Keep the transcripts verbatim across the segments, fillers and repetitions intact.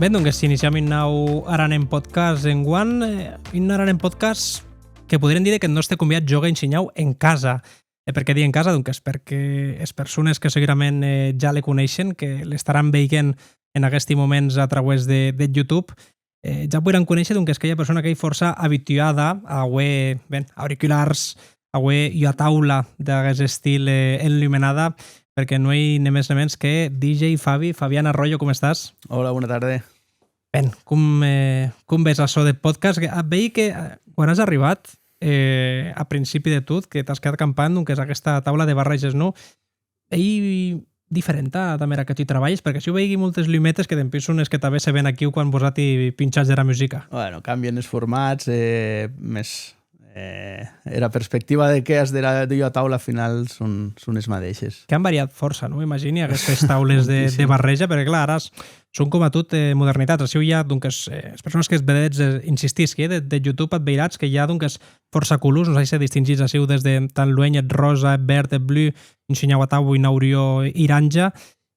Ben, donques, iniciam un nau Aran en Podcast enguan, eh, un Aran en Podcast que podríem díder qu'eth nòste convidat jòga un shinhau en casa. E per qué dii en casa? Donques, perque es persones que segurament, eh, ja le coneishen, que l'estaràn veiguent en aguesti moments a trauès de, de YouTube, eh, ja poiràn conéisher, donques, qu'ei ua persona qu'ei fòrça abituada a auer, ben, auriculars, a auer ua taula d'aguest estil, eh, enlumenada, perque non ei ne mès ne mens que D J Fabi. Fabián Arroyo, com estàs? Hola, bona tarde. Ben, com, eh, com ves açò de podcast? Que, ah, vei que, eh, quan as arribat, eh, a principi de tot, que t'as quedat campant, donques, aguesta taula de barreges, non? Ei diferenta damb era que tu trabalhes? Perque aciu veigui moltes lumetes que dempús son es que tanben se ven aquiu quan vosati pinchatz era musica. Bueno, cambien es formats, eh, mès, eh, era perspectiva de qué as dera, d'ua taula, al final son, son es madeishes. Que an variat fòrça, non? Imagini aguestes taules de, de barreja, perque, clar, ara son coma tot, eh, modernitats. Aciu i a, donques, eh, es persones que es vedetz, eh, insistisqui, eh, de, de YouTube, ac veiratz que i a, donques, fòrça colors, non sai se distingís aciu des de tan luenh, eth ròsa, eth verd, eth blu, un shinhau atau, un auriò iranja.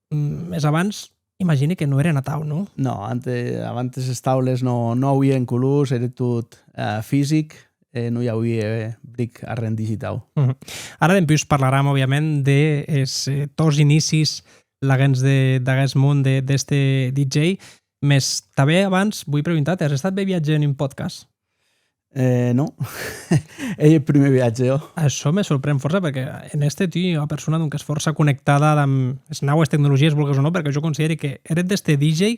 Mm, mès abans, imagini que non èren atau, non? Non, ante-, abantes es taules non, non auien colors, ère tot, eh, fisic, e non i auie, eh, bric arren digitau. Mhm. Ara dempús parlaram, òbviament, de es, eh, tòs inicis laguens de, d'aguest mon de, d'èster D J, mès tanben abans voi preguntar-te, as estat bèth viatge en un podcast? Eh, non. Ei eth prumèr viatge, jo. Açò me sorpren fòrça, perque en èster tu ua persona, donques, fòrça connectada damb es naues tecnologies, volgues o non, perque jo consideri que er hèt d'èster D J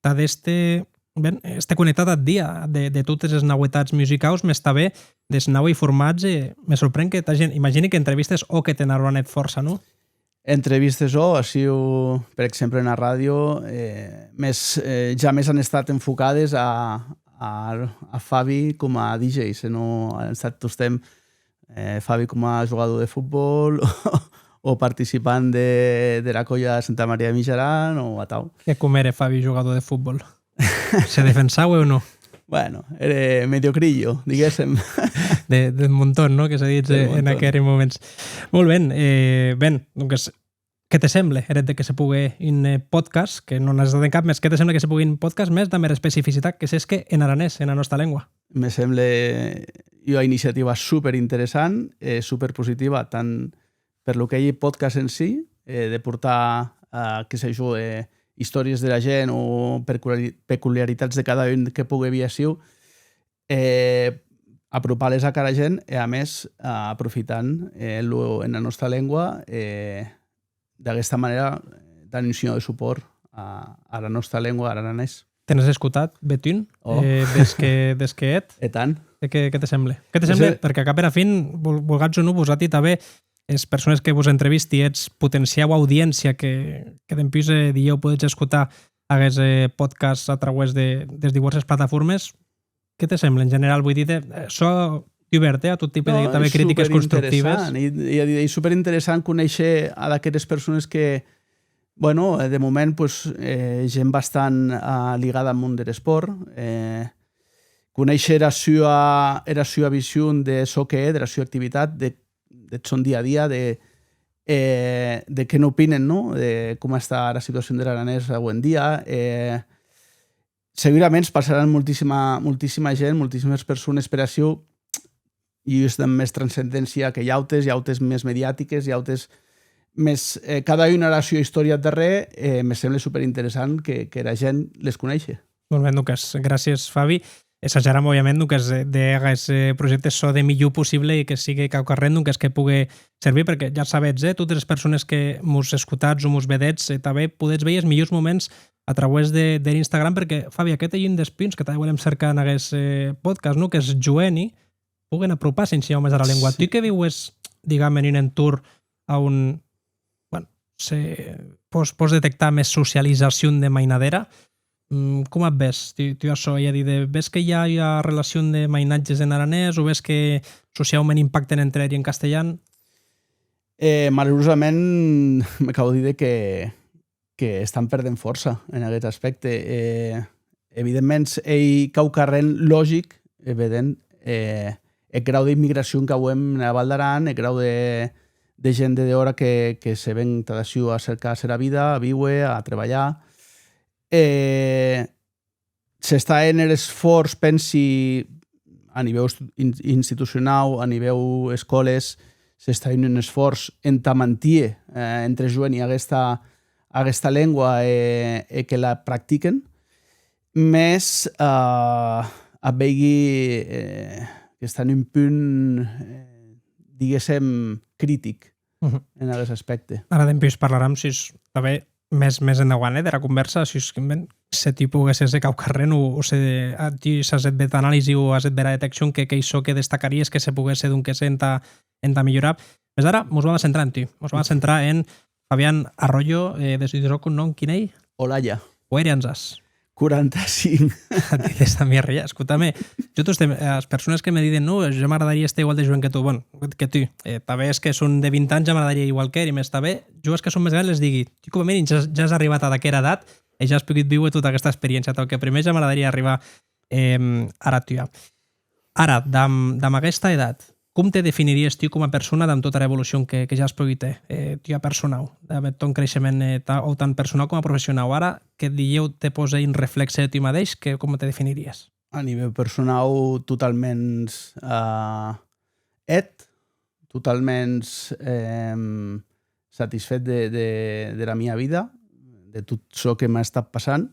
tà d'èster, ben, èster connectat ath dia de, de totes es nauetats musicaus, mès tanben des naui formats, e me sorpren que t'agen, imagini qu'entrevistes òc que te n'arroan hèt fòrça, non? Entrevistes òc, aciu, per exemple, ena ràdio, eh, mès, eh, jamès an estat enfocades a, a, a Fabi coma D J, senon an estat tostemp, eh, Fabi coma jogador de fotbòl o participant de, dera còlha de Santa Maria de Mijaran o atau. E com ère Fabi jogador de fotbòl? Se defensaue o non? Bueno, ère mediocrillo, diguéssem. De, del montón, non? Que se ditz, eh, en aqueri moments. Molt ben, eh, ben, donques, qué te semble, er hèt de que se pogue un, eh, podcast, que non as estat en cap, mès qué te semble que se pogue un podcast mès damb era especificitat que sèsque en aranés, ena nòsta lengua? Me semble ua iniciativa superinteressant e superpositiva, tant per lo qu'ei eth podcast en si, eh, de portar, eh, que se jo, eh, istòries dera gent o peculiari-, peculiaritats de cada un que pogue vier aciu, eh, apropar-les a cara gent e, a mès, eh, aprofitant, eh, lo, ena nòsta lengua, eh, d'aguesta manèra, eh, dan un shinhau de supòrt a, ara nòsta lengua, ar aranés. Te n'as escotat bèth un, eh, des que, des que hèt? E tant. E qué, qué te semble? Qué te semble? Perque, a cap era fin, vol-, volgatz o non, vosati tanben, es persones que vos entrevisti, eth potenciau audiéncia que, que dempús, eh, dilhèu podetz escotar aguest, eh, podcast a trauès de, des diuèrses plataformes, qué te semble en general? Voi díder, eh, sò dubèrt, eh, a tot tipe de, tanben, critiques constructives. No, ei superinteressant, ei, ei a díder, ei superinteressant conéisher ad aqueres persones que, bueno, eh, de moment, pues, eh, gent bastant, ah, ligada ath mon der espòrt, eh, conéisher era sua, era sua vision de çò que hè, dera sua activitat, de, deth sòn dia a dia, de, eh, de qué n'opinen, non? De coma està era situacion der aranés aué en dia, eh, seguraments passaràn moltíssima, moltíssima gent, moltíssimes persones per aciu, i uns damb mès transcendéncia que autes, i autes mès mediatiques, i autes mès, eh, cada un a era sua istòria ath darrèr, e me semble superinteressant que, que era gent les coneishe. Molt ben, donques, gràcies, Fabi. Assajaram, òbviament, donques, de, de hèr aguest, eh, projècte çò de milhor possible e que sigue quauquarren, donques, que pogue servir, perque ja sabetz, eh, totes es persones que mos escotatz o mos vedetz, eh, tanben podetz veir es milhors moments a trauès de, der Instagram, perque, Fabi, aqueth ei un des punts que tanben volem cercar en aguest, eh, podcast, non? Qu'es joeni poguen apropar-se un shinhau mès ara lengua. Sí. Tu que viues, digam, en un entorn a on, bueno, se, pòs, pòs detectar mès socializacion de mainadèra, mm, com ac ves, tu, tu açò? Ei a díder, ves que i a ua relacion de mainatges en aranés o ves que sociaument impacten entre eri en castelhan? Eh, malurosament, me cau díder que, que estan perdent fòrça en aguest aspècte. Eh, evidentment, ei quauquarren logic, evident, eh, eth grau d'immigracion qu'auem ena Val d'Aran, eth grau de, de gent de dehòra que, que se ven tad aciu a cercar-se era vida, a víuer, a trebalhar. E s'està en er esfòrç, pensi, a nivèu estu-, in-, institucionau, a nivèu escòles, s'està en un esfòrç entà mantier, eh, entre joeni aguesta, aguesta lengua e, e que la practiquen, mès, eh, ac veigui, eh, qu'està en un punt, eh, diguéssem, critic Mhm. en aguest aspècte. Ara dempús parlaram sus, tanben, mès, mès endauant, eh, dera convèrsa, sus, ben, se tu poguesses hèr quauquarren o, o se, a, tu s'as hèt bèth anàlisi o as hèt bèra deteccion que, qu'ei çò que destacaries que se poguesse, donques, entà, entà milhorar. Mès ara mos vam a centrar en tu, mos vam a centrar en Fabián Arroyo, eh, des, des cognom, quin ei? Olaya. Guaire ans as? Quaranta-cinc. Dides a mierda, escota-me. Jo, tostemp, as persones que me diden, "Non, jo m'agradarie èster igual de joen que tu." Bon, que tu. Eh, tanben es que son de vint ans, ja m'agradarie igual qu'eri, mès tanben, jo as que son mès grans les digui, "Tu, coma minim, ja, ja as arribat ad aquera edat e ja as pogut víuer tota aquesta experiéncia." Atau que prumèr ja m'agradarie arribar, em, ara tua. Ara, damb, damb aguesta edat, com te definiries tu coma persona damb tota era evolucion que, que ja as pogut hèr, eh, tua personau? Damb eth tòn creishement, eh, ta-, autant personau coma professionau. Ara, que dilhèu te pòs hèr un reflèxe de tu madeish, que, com te definiries? A nivèu personau, totalments, eh, hèt, totalments, em, satisfèt de, de, dera mia vida, de tot çò que m'a estat passant.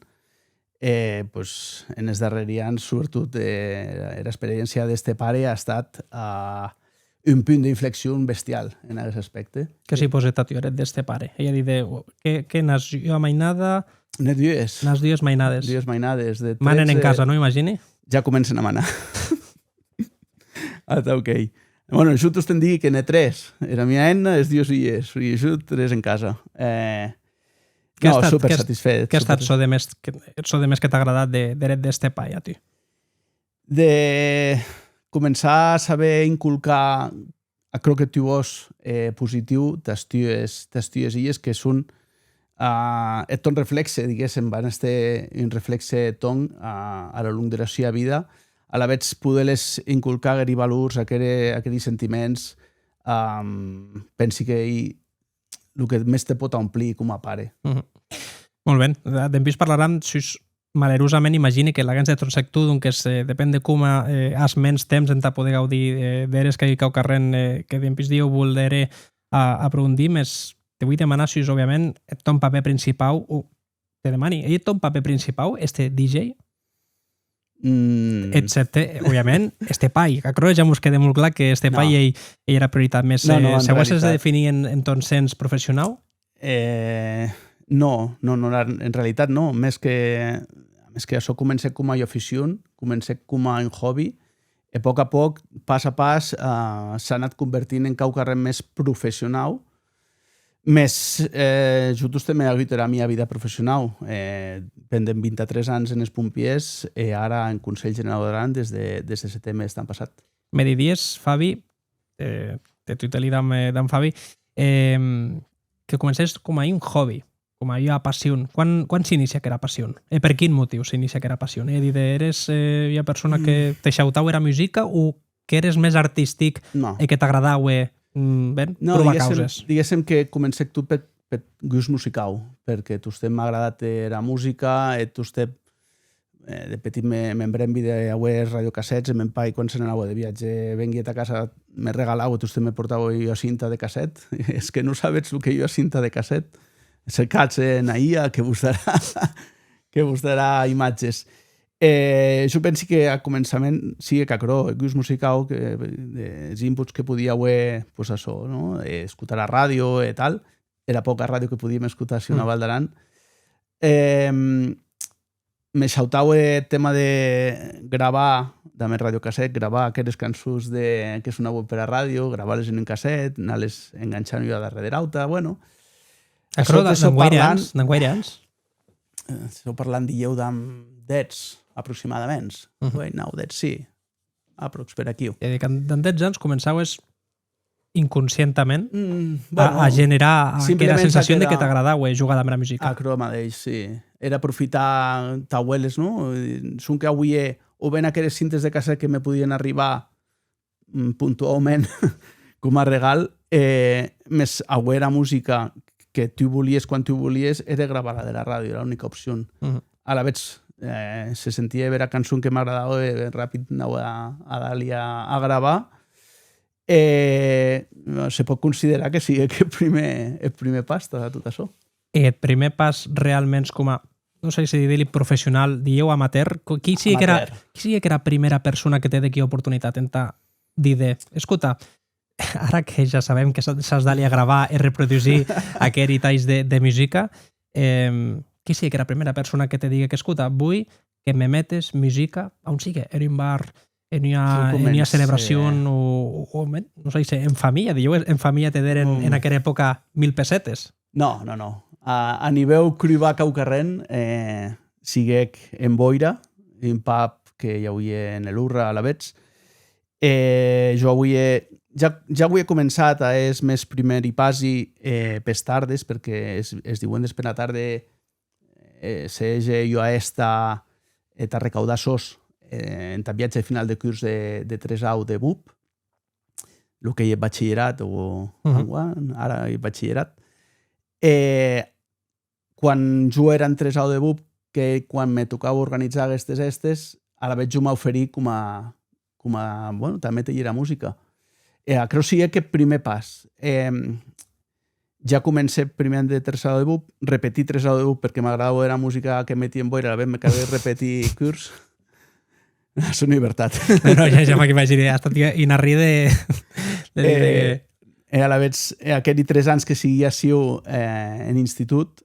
E, pues, enes darrèri ans, sobretot, eh, era experiéncia d'èster pare a estat, eh, un punt d'inflexion bestial en aguest aspècte. Qué supòse tà tu eth hèt d'èster pare? Ei a díder, de, que, que n'as ua mainada? N'è dues. N'as dues mainades. Dues mainades de tretze. Manen en casa, non, imagini? Ja comencen a manar. Atau qu'ei. Bueno, jo tostemp digui que n'è tres. Era mia hemna, es dues hilhes, e jo tres en casa. Eh, Qué, no, estat, super qué, satisfèt, qué estat super. Çò de mès, qué, çò de mès que t'a agradat de, der hèt d'èster pair, a tu? De començar a saber inculcar aquerò que tu vòs, eh, positiu tàs tues, tàs tues hilhes, que son, ah, eth tòn reflèxe, diguéssem, van èster un reflèxe tòn a, ara long dera sua vida, alavetz poder-les inculcar aqueri valors, aqueri, aqueri sentiments, am, pensi qu'ei lo que mès te pòt aumplir coma pare. Mhm. Molt ben. Dempús parlaram sus, malerosament, imagini que laguens de tòn sector, donques, eh, depen de coma, eh, as mens temps entà poder gaudir, eh, d'eres, qu'ei quauquarren, eh, que dempús dilhèu voldere a-, aprofondir, mès te voi demanar sus, òbviament, eth tòn papèr principau, o te demani, ei eth tòn papèr principau, èster D J? Mm. Excepte, òbviament, èster pair. Aquerò ja mos quede molt clar que èster pair ei, ei era prioritat. Mès, eh, se auesses de definir en, en tòn sens professionau? Eh, no, no, no, en realitat no. Mès que, mès que açò comencèc coma ua aficion, comencèc coma un hòbi, e pòc a pòc, pas a pas, eh, s'a anat convertint en quauquarren mès professionau. Mès, eh, jo tostemp è agut era mia vida professionau, eh, pendent vint-e-tres ans enes Pompièrs e ara en Conselh Generau d'Aran des de, des de seteme deth an passat. Me didies, Fabi, eh, te tuteli damb, eh, damb Fabi, eh, que comencès coma un hòbi, coma ua passion. Quan, quan s'inicie aquera passion? E per quin motiu s'inicie aquera passion? Ei a díder, eres, eh, ua persona que te shautaue era musica o qu'eres mès artistic e que t'agradaue, mm, ben, provar causes? No, diguéssem, diguéssem que comencèc tot peth, peth gust musicau, perque tostemp m'a agradat era musica e tostemp, eh, de petit me, me'n brembi d'auer radiocasèts e mèn pair, quan se n'anaue de viatge, venguie tà casa, me regalaue, tostemp me portaue ua cinta de cassèt. Es que non sabetz lo qu'ei ua cinta de cassèt? Cercatz en a I A que vos darà, que vos darà imatges. E jo pensi que ath començament siguec aquerò, eth gust musicau, que, eh, es inputs que podia auer, pues, açò, no? Eh, escotar era ràdio e tal. Era pòca ràdio que podíem escotar ací ena Val d'Aran. Em, me shautaue eth tema de gravar, damb eth radiocassèt, gravar aqueres cançons de, que sonauen pera ràdio, gravar-les en un cassèt, anar-les enganchant ua darrèr dera auta, bueno. Aquerò damb guaire ans? Damb guaire ans? Eh, sò parlant dilhèu damb dètz, aproximadaments. Mhm. Uèit, nau, dètz, sí. Aprox, per aquiu. E de quan, damb dètz ans començaues inconscientament a, bueno, a generar aquera sensacion de que t'agradaue jogar damb era musica. Aquerò madeish, sí. Era aprofitar taueles, non? Sonque auie o ben aqueres cintes de cassèt que me podien arribar mm, puntuaument coma regal, eh, mès auer era musica que tu volies quan tu volies, ère gravar-la dera ràdio, era unica opcion. Mhm. Alavetz, eh, se sentie era cançon que m'agradaue, e rapid anaue a, a dar-li a, a gravar. E se pòt considerar que siguec eth prumèr, eth prumèr pas tà tot açò. E eth prumèr pas realments coma, non sai se díder-li professional, dilhèu amateur, co-, qui siguec era, Amateur. Qui siguec era prumèra persona que te dèc ua oportunitat entà díder, escota, ara que ja sabem que sa-, sas dar-li a gravar e reprodusir aqueri talhs de, de musica, em, qui siguec era prumèra persona que te diguec, escota, voi que me metes musica, a on sigue, en un bar, en ua, Quin en ua comencè? Celebracion, o, o, o, non sai se en familha, dilhèu en familha te deren Mm. en aquera epòca mil pessetes. Non, non, non. A, a nivèu crobar quauquarren, eh, siguec en Boira, un pub que i auie en Elurra alavetz, e jo auie, ja, ja auie començat a hèr es mèns prumèri passi, eh, pes tardes, perque es, es diuendes pera tarde, eh, se hège ua hèsta, eh, tà recaudar sòs, eh, entà viatge final de curs de, de tresau de BUP, lo qu'ei eth bachilherat, o Mhm. enguan, ara ei bachilherat. E quan jo èra en tresau de BUP, que quan me tocaue organizar aguestes hèstes, alavetz jo m'auferí coma, coma, bueno, tà méter-i era musica. E aquerò siguec eth prumèr pas. Em, ja comencè prumèr de tresau de BUP, repetí tresau de BUP perque m'agradaue era musica que metien en Boira, alavetz me calguec repetir curs. Açò non ei vertat. No, no, ja, ja m'ac imagini. A estat ua, un arrir de, de, de Eh, e alavetz, e aqueri tres ans que siguí aciu, eh, en institut,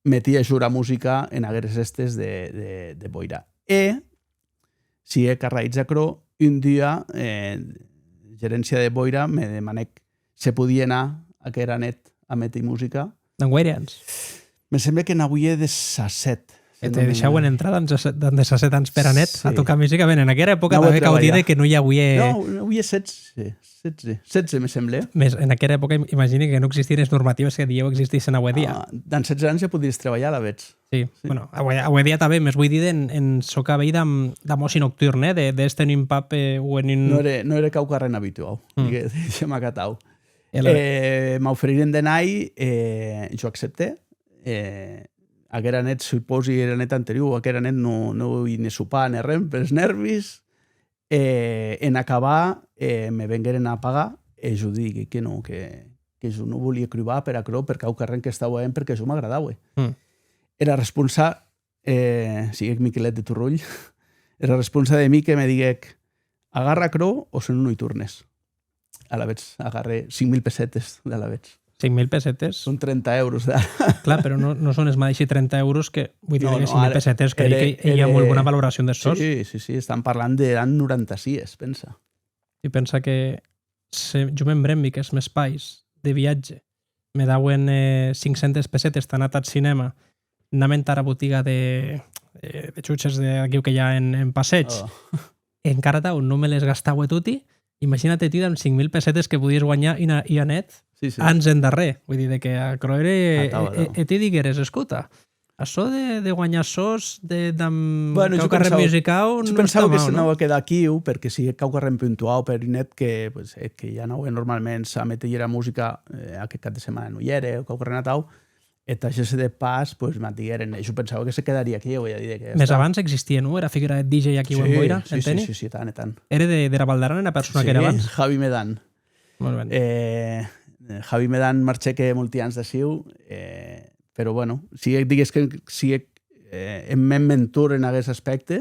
metí a jo era musica en agueres hèstes de, de, de Boira. E siguec a raïtz d'aquerò, un dia, eh, geréncia de Boira me demanèc se podie anar aquera net a méter musica. Damb guaire ans? Me semble que n'auie dètz-e-sèt, se E non te me deishauen entrar damb dètz-e-sèt, damb dètz-e-sèt ans pera net a Sí. tocar musica? Ben, en aquera epòca Anava a tanben cau díder trebalhar. Que non i auie No, n'auie setze, setze, setze, me semble. Mès en aquera epòca im-, imagini que non existien es normatives que dilhèu existissen aué dia. Ah, damb setze ans ja podies trebalhar, alavetz. Sí, Sí. Bueno, aué, aué dia tanben, mès voi díder en, en çò qu'a a veir damb, damb òci nocturn, eh, de, d'èster en un pub, eh, o en un No ère, no ère quauquarren abituau, Mm. digue-, diguem-ac atau. E la Eh, m'auferiren de nai, eh, jo acceptè. Eh, aguera net, supòsi, era net anterior, aguera net non, non i ne sopar ne ren pes nèrvis. E en acabar, eh, me vengueren a pagar, e jo digui que non, que, que jo non volia crobar per aquerò, per quauquarren qu'estaua hènt, perque jo m'agradaue. Mm. Era responsa, eh, siguec Miquelet de Torrolh, era responsa de Mique me diguec: «Agarra aquerò o se non non i tornes.» Alavetz agarrè cinc mil pessetes d'alavetz. Cinc mil pessetes? Son trenta euros d'ara. Clar, però non, non son es madeishi trenta euros que, voi dir, No, no, cinc mil ara, pessetes, crei ère, que i a ère molt bona valoracion des sòs. Sí, sí, sí, estam parlant de an noranta-sies, pensa. E pensa que se jo me'n brembi qu'es mèns pairs de viatge me dauen, eh, cinc centes pessetes tà anar tath cinèma, anamen tara botiga de, eh, de chuches de, aquiu que i a en, en Passeig. Oh. E encara atau non me les gastaue toti. Imagina-te tu damb cinc mil pessetes que podies guanhar una, ua net Sí, sí. ans endarrèr. Vull dir, de que aquerò ère, Atau, e, e, atau. E te digueres, escota, açò de, de guanhar sòs de, damb Bueno, jo quauquarren pensava, musicau, jo non pensava està que mau, se non? N'anaue a quedar aquiu, perque siguec quauquarren puntuau per un net que, pues, eh, que ja anaue normalments a méter era musica, eh, aqueth cap de setmana non i ère, o quauquarren atau, e tà gésser de pas, pues, m'ac digueren, e jo pensaua que se quedarie aquiu, ja didec, ja Mès està. Abans existie, non? Era figura deth D J aquiu en Sí, Boira, sí, sí, enteni? Sí, sí, tant e tant. Ère de, dera Val d'Aran era persona Sí, qu'ère abans? Javi Medan. Molt ben. Eh, Javi Medan marchèc hè molti ans d'aciu, eh, però, bueno, siguec, digues que siguec, eh, eth mèn mentor en aguest aspècte,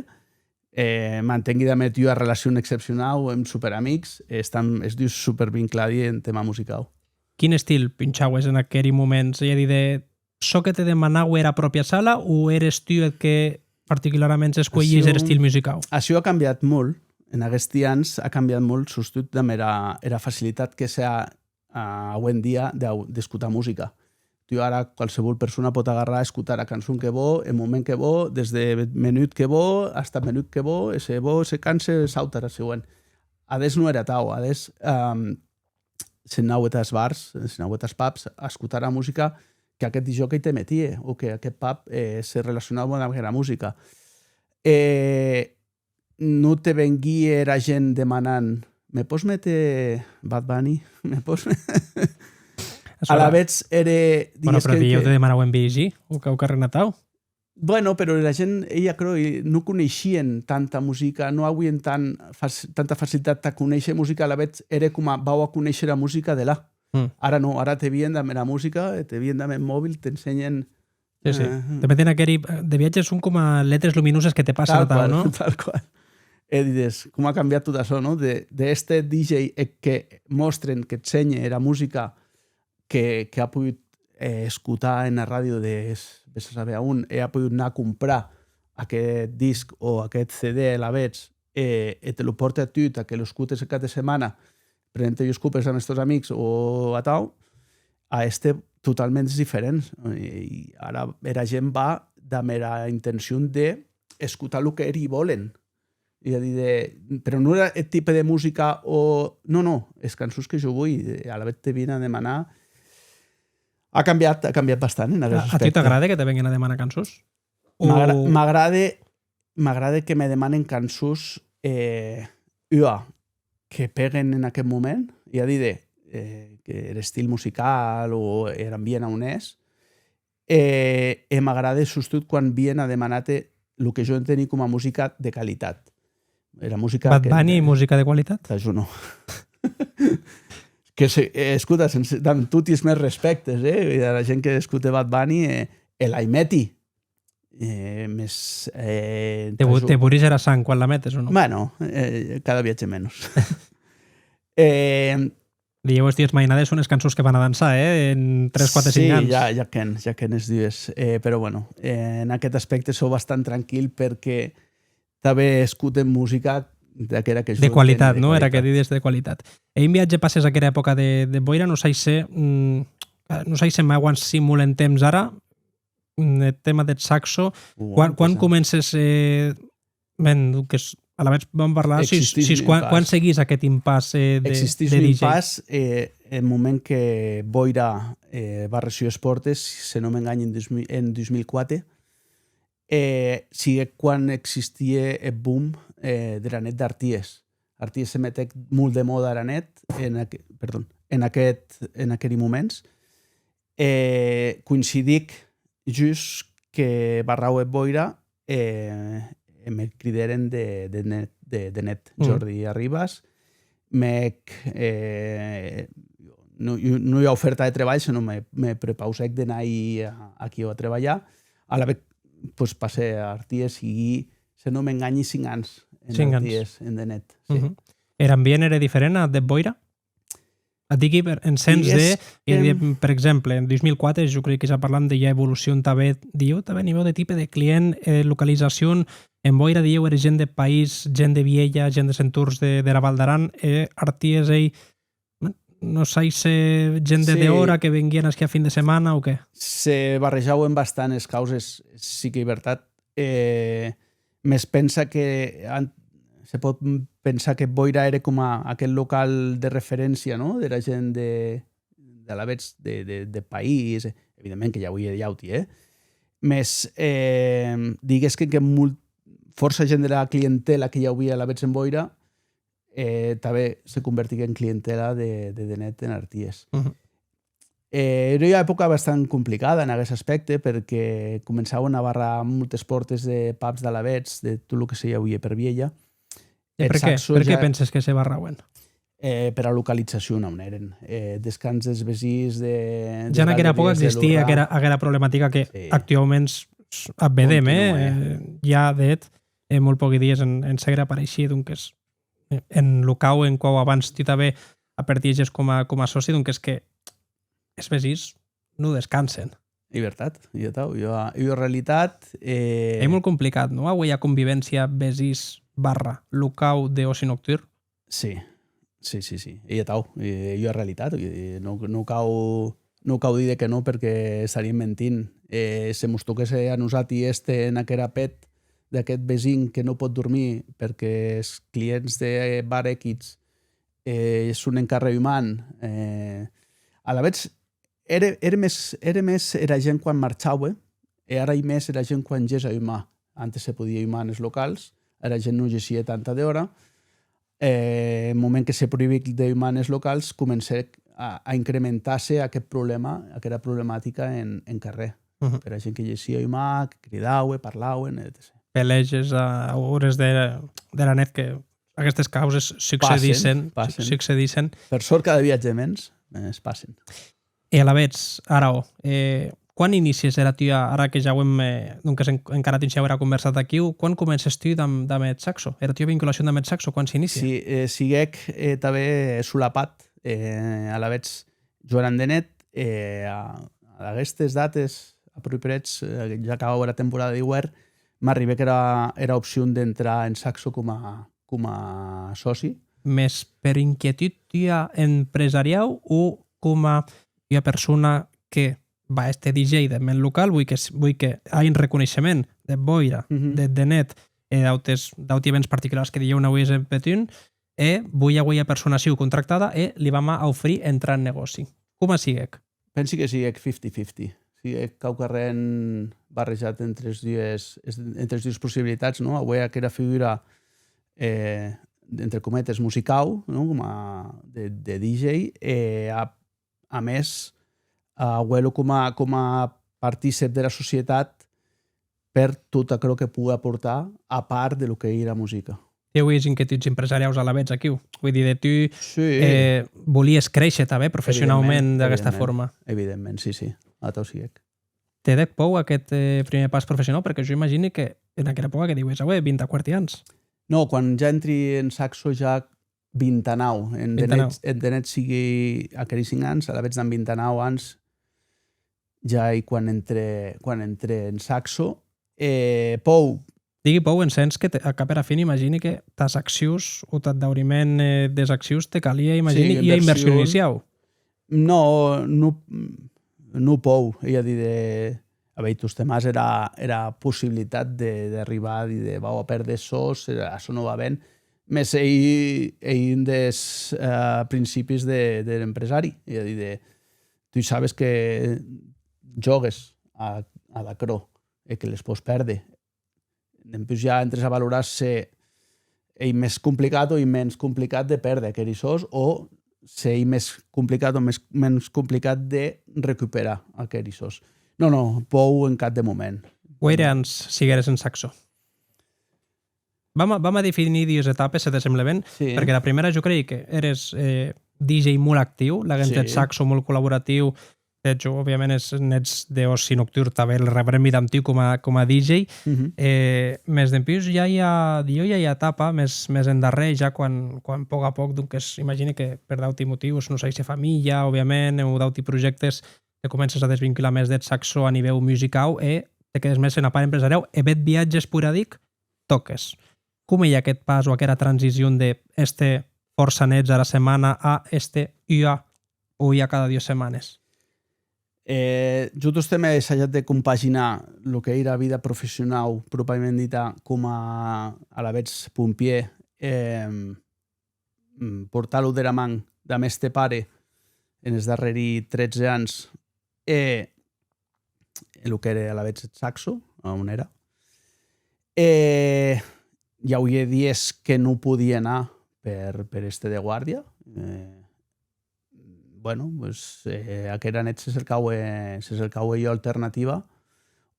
eh, mantengui damb eth ua relacion excepcionau, èm superamics, e estam es dus supervincladi en tema musicau. Quin estil pinchaues en aqueri moments? Ei a díder, çò que te demanaue era pròpia sala o eres tu eth que particularament escuelhies er Aciu, estil musicau? Aciu a cambiat molt, en aguesti ans a cambiat molt, sustot damb era, era facilitat que s'a a, aué en dia d'au-, d'escotar musica. Tu ara, qualsevol persona pòt agarrar, escotar era cançon que vò, en moment que vò, des de menut que vò, hasta menut que vò, e se vò, se canse, sauta era següent. Adès non ère atau, adès, ehm, se n'anaue tàs bars, se n'anaue tàs pubs, a escotar era musica qu'aqueth D J te metie, o que aqueth pub, eh, se relacionaue damb era musica. E non te venguie era gent demanant: «Me pòs méter Bad Bunny? Me pòs...» Açò era Alavetz ère, Bueno, digues però que, dilhèu que te demanauen Bee Gees o quauquarren atau. Bueno, però era gent, ei aquerò, e non coneishien tanta musica, non auien tan fac-, tanta facilitat tà conéisher musica, alavetz ère coma: «Vau a conéisher era musica de là.» Mm. Ara non, ara te vien damb era musica, e te vien damb eth mobil, t'ensenhen. Sí, sí. Eh, mm. De fet, en aqueri, eh, de viatges son coma letres luminoses que te passen atau, no? Tal qual, tal qual. E dides, com a cambiat tot açò, no? De, de èster D J e que mòstren, que t'ensenhe era musica que, que a pogut, eh, escotar ena ràdio de, ves a saber a on, e a pogut anar a comprar aqueth disc o aqueth C D alavetz, e, e te lo pòrte a tu, tà que lo escotes eth cap de setmana, prenent-te ues copes damb es tòs amics o atau, a èster totalment diferents. E, e ara era gent va damb era intencion de escotar lo que eri vòlen. E a díder, però non era eth tipe de musica o... Non, non, es cançons que jo voi, e alavetz te vien a demanar. A cambiat, a cambiat bastant en aguest aspècte. A, a tu t'agrade que te venguen a demanar cançons? M'agra-, o m'agrade, m'agrade que me demanen cançons, eh, ua, que peguen en aqueth moment, e a díder, eh, que er estil musical o er ambient a on ès, e, e m'agrade sustot quan vien a demanar-te lo que jo enteni coma musica de qualitat. Era musica... Bad Bunny, eh, musica de qualitat? Tà jo non. Que se, eh, escota, sense, damb toti es mèns respèctes, eh, era gent que escote Bad Bunny, eh, e l'aimèti. Eh, mès, eh, te bo-, te boris era sang quan la metes, o non? Bueno, eh, cada viatge menos. Eh, dilhèu es dues mainades son es cançons que van a dançar, eh, en tres, quatre, cinc ans. Sí, ja, ja qu'èn, ja qu'èn es dues. Eh, però, bueno, eh, en aquest aspècte sò bastant tranquil perque tanben escoten musica d'aquera que jo enteni de qualitat, no? Era que dides de qualitat. E un viatge passes aquera epòca de, de boira, non sai se, mm, eh, non sai se m'auanci molt en temps ara, mm, eth tèma deth saxo, quan, quan comences, eh, ben, donques, alavetz vam parlar, sis, sis, quan, quan seguís aquest impàs, eh, de, de D J? Existís un impàs, eh, en moment que Boira, eh, barre sues pòrtes, se non m'enganhi, en dos mil, en dos mil quatre, eh, siguec quan existie eth boom, eh, dera net d'Arties. Arties se metec molt de mòda era net en aqu-, perdon, en aquest, en aqueri moments. E coincidic just que barraue eth Boira, e, e me cridèren de, de net, de, de net, Jordi Arribas. Mèc, eh, non, non ua ofèrta de trebalh, senon me, me prepausèc d'anar a, aquiu a trebalhar. Alavetz, pues, passè a Arties, siguí, se non m'enganhi, cinc ans en Arties, en de net, sí. Er ambient ère diferent ath deth Boira? Ac digui per, en sens de, eh, per exemple, en dos mil quatre, jo crec que ja parlam de ja evolucion tanben, dilhèu tanben a nivèu de tipe de client, eh, localizacion, en Boira, dilhèu, ère gent de país, gent de Vielha, gent des entorns de, dera Val d'Aran, e Arties ei, non sai se gent de dehòra que venguien ací a fin de setmana o qué? Se barrejauen bastant es causes, sí qu'ei vertat. Eh, mès pensa que an-, se pòt pensar que Boira ère coma aqueth local de referéncia, non? Dera gent de, d'alavetz de, de, de país, evidentment que i auie d'auti, eh? Mès, eh, diguesquen que molt, fòrça gent dera clientèla que i auie alavetz en Boira, eh, tanben se convertic en clientèla de, de, de net en Arties. Eh, ère ua epòca bastant complicada en aguest aspècte, perque començauen a barrar moltes pòrtes de pubs d'alavetz, de tot lo que se i auie per Vielha. E per qué? Per qué penses que se barrauen? Eh, pera localizacion a on èren. Eh, descans des vesins de, ja en aquera epòca existie aquera, aquera problematica que actuauments s-, ac vedem, eh? Eh, ja, de hèt, eh, molt pòqui dies en, en Segre apareishie, donques, eh, en locau en quau abans tu tanben apertieges coma, coma sòci, donques que es vesins non descansen. Ei vertat, ei atau, ua, ua realitat, eh. Ei molt complicat, non? Auer ua convivéncia vesins barra locau d'òci nocturn? Sí, sí, sí, sí. Ei atau, eh, ei ua realitat, eh, non, non cau, non cau díder que non, perque estaríem mentint. Eh, se mos toquèsse a nosati èster en aquera pèth d'aqueth vesin que non pòt dormir perque es clients de bar X, eh, son en carrèr humant, eh, alavetz, ère, ère mès, ère mès era gent quan marchaue, e ara ei mès era gent quan gessa humà. Antes se podie humar enes locals, era gent non gessie tanta dehòra. E en moment que se proïbic de humar enes locals, comencèc a, a incrementar-se aqueth problèma, aquera problematica en, en carrèr. Mhm. Pera gent que gessiá un mac, cridaue, parlauen, etcetèra. Peleges a, a ores de, de la net, que aguestes causes succedissen, Passen, passen. succedissen. Per sort, cada viatge mens, es passen. E alavetz, Arau, eh, quan inicies era tua, ara que ja auem, eh, donques, en-, encarat un shinhau era convèrsa aquiu, quan comences tu damb, damb eth saxo? Era tua vinculacion damb eth saxo, quan s'inicie? Sí, eh, siguec, eh, tanben solapat, eh, alavetz jo èra de net, e a, a aguestes dates, a prètzhèrs, eh, ja acabaua era temporada d'iuèrn, m'arribèc era, era opcion d'entrar en saxo coma, coma sòci. Mès per inquietud tua empresariau o coma ua persona que va èster D J deth mèn local, voi que, voi que a un reconeishement de boira, Mhm. de, de net, e d'autes, d'auti events particulars que dilhèu n'auies en petun, e voi auer ua persona aciu contractada e li vam a aufrir entrar en negòci. Coma siguec? Pensi que siguec fifty fifty. Siguec quauquarren barrejat entre es dues, es, entre es dues possibilitats, non? Auer aquera figura, eh, entre cometes, musicau, non? Coma de, de D J, e a, a mès, auer-lo coma, coma particip dera societat per tot aquerò que pogue aportar, a part de lo qu'ei era musica. Tè auies inquietuds empresariaus alavetz aquiu? Voi díder, tu, Sí. eh, volies créisher tanben professionaument Evidentment, d'aguesta evidentment, forma? evidentment, sí, sí. Atau siguec. Te dèc pòur aqueth, eh, prumèr pas professionau? Perque jo imagini que en aquera epòca que diues, aué, vint-e-quate ans. Non, quan ja entri en saxo ja vint-e-nau. En Vint-e-nau. Denet, en Denet sigui aqueri cinc ans, alavetz damb vint-e-nau ans ja ei quan entre, quan entre en saxo. E pòur. Digui pòur en sens que te, a cap era fin imagini que tàs accions o tath dauriment, eh, des accions te calie, imagini, Sí, ua inversion inversion. iniciau. Non, non, non pòur, ei a díder, a veir, tostemp as era, era possibilitat de, d'arribar a díder, vau a pèrder sòs, eh, açò non va ben, mès ei, ei un des, eh, principis de, der empresari, ei a díder, tu sabes que jògues a, ad aquerò e que les pòs pèrder. Dempús ja entres a valorar se ei mès complicat o ei mens complicat de pèrder aqueri sòs o se ei mès complicat o mès, mens complicat de recuperar aqueri sòs. Non, non, pòur en cap de moment. Guaire ans siguères en saxo? Vam a, vam a definir dues etapes, se te semble ben, Sí. perque la prumèra jo crei que ères, eh, D J molt actiu, laguens eth Sí. saxo molt collaboratiu, de hèt, jo, òbviament, es nets d'òci nocturn tanben les rebrembi damb tu coma, coma D J. Mhm. Eh, mès dempús ja i a, dilhèu ja i a etapa, mès, mès en darrèr, ja quan, quan pòc a pòc, donques, imagini que per d'auti motius, non sai se familha, òbviament, o d'auti projèctes, te comences a desvincular mès deth saxo a nivèu musicau e te quedes mès ena part empresariau e bèth viatge esporadic tòques. Com ei aqueth pas o aquera transicion de èster fòrça nets ara setmana a èster ua o ua cada dues setmanes? Eh, jo tostemp è assajat de compaginar lo qu'ei era vida professionau, propiament dita, coma alavetz pompièr, em, mm, portar-lo dera man damb èster pare enes darrèri tretze ans e, e lo qu'ère alavetz eth saxo, a on èra. E i auie dies que non podie anar per, per èster de guàrdia. Eh, bueno, pues, eh, aquera net se cercaue, se cercaue ua alternativa,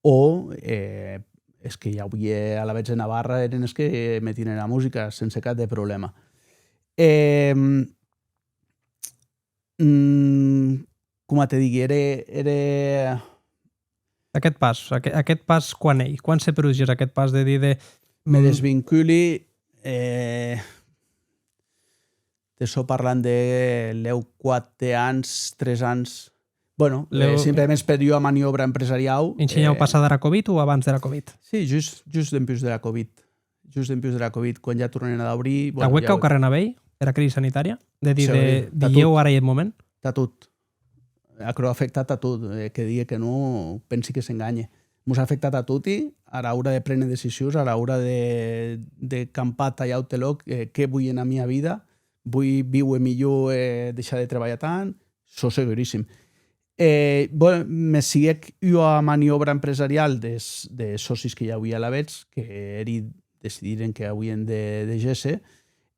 o, eh, es que i auie alavetz ena barra, eren es que metien era musica, sense cap de problèma. Em, mm, coma te digui, ère, ère Aqueth pas, aqu-, aqueth pas quan ei? Quan se produsís aqueth pas de díder, Me mm, desvinculi, eh, te sò parlant de lèu quate ans, tres ans. Bueno, Lèu eh, simplement per ua maniòbra empresariau, Un shinhau eh, passada era Covid o abans dera Covid? Sí, just, just dempús dera Covid. Just dempús dera Covid, quan ja tornen a daurir, bueno, Auec ja quauquarren a veir era crisi sanitària? De díder, Segur, tà dilhèu tot. Ara ei eth moment? Tà tot. Aquerò a afectat a tot. Eh, que digue que non, pensi que s'enganhe. Mos a afectat a toti, ara ora de préner decisions, ara ora de, de campar tà un aute lòc, eh, qué voi ena mia vida, voi víuer milhor e deishar de trebalhar tant, sò seguríssim. E, bon, me siguec ua maniòbra empresarial des, des sòcis que i auie alavetz, que eri decidiren que auien de, de gésser,